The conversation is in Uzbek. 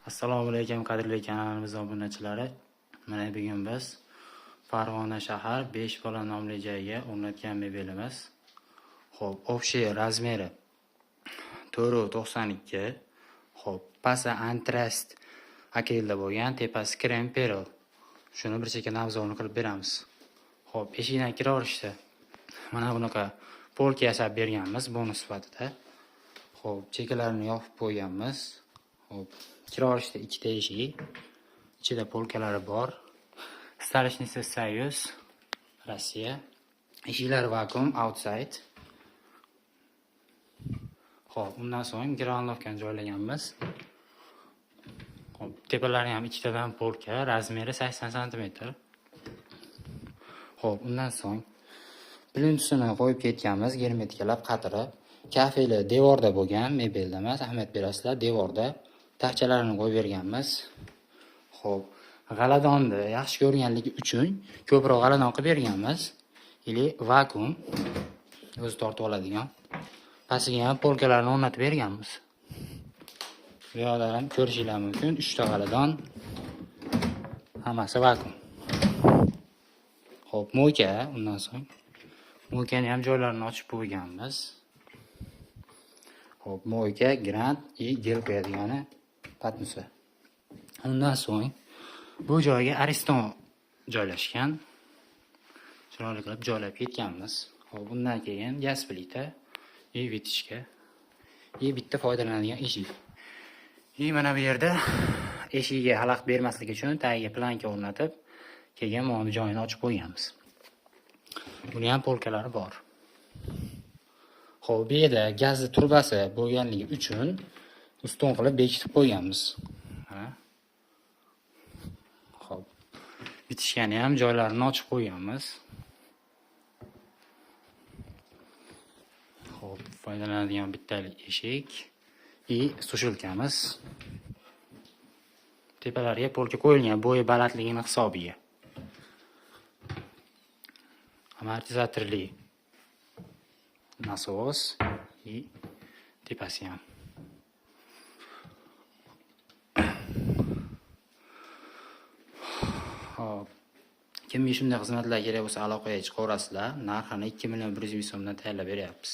Assalomu alaykum qadrli kanalimiz obunachilari. Mana bugun biz Farg'ona shahar 5 bola nomli joyga o'rnatgan mebelimiz. Xo'p, общий razmeri 4.92. Xo'p, pasti antrast akrilda bo'lgan, tepasi krem perl. Shuni bir chekkadan obzorni qilib beramiz. Xo'p, eshikdan kiraverishda mana bunaqa polka yasab berganmiz bonus sifatida. Xo'p, chekkalarini yopib qo'yganmiz. Xo'p, kiraverishda ikkita eshik, ichida polkalari bor. Stolishniца Союз, Rossiya. Eshiklar vakuum outside. Xo'p, undan so'ng mikrovolnovkani joylaganmiz. Xo'p, tepalari ham ikkitadan polka, razmeri 80 sm. Xo'p, undan so'ng plintusini qo'yib ketganmiz, germetikalab qatirib. Kafeli devorda bo'lgan, mebelda emas, ahamiyat berasizlar, devorda taxchalarini qo'yib berganmiz. Xo'p, g'aladonni yaxshi ko'rganligi uchun ko'proq g'aladon qilib berganmiz. Ili vakuum o'zi tortib oladigan. Pastiga ham polkalarni o'rnatib berganmiz. Bu yoqda ham ko'rishinglar mumkin, 3 ta g'aladon, hammasi vakuum. Xo'p, mo'yka, undan so'ng mo'ykani ham joylarini ochib qo'yganmiz. Xo'p, mo'yka, grant и gel qo'yadigani patnusa. Undan so'ng bu joyga Ariston joylashgan. Chiroyli qilib joylab ketganmiz. Xo'p, undan keyin gaz plita и vitichka и bitta foydalanadigan eshik. И mana bu yerda eshigiga xalaqit bermaslik uchun tagiga planka o'rnatib, keyin mana joyini ochib qo'yganmiz. Buni ham polkalari bor. Xo'p, bu yerda gazni trubasi bo'lganligi uchun ustun qilib bekitib qo'yganmiz. Mana. Xo'p. Bitishgani ham joylarini ochib qo'yganmiz. Xo'p, foydalanadigan bittalik eshik и sushilkamiz. Tepalariga polka qo'yilgan, bo'yi balandligini hisobiga. Amortizatorli nasos и tepasi ham. Xo'p, kimga shunday xizmatlar kerak bo'lsa aloqaga chiqaverasizlar. Narxini 2 100 000 so'mdan tayyorlab beryapmiz.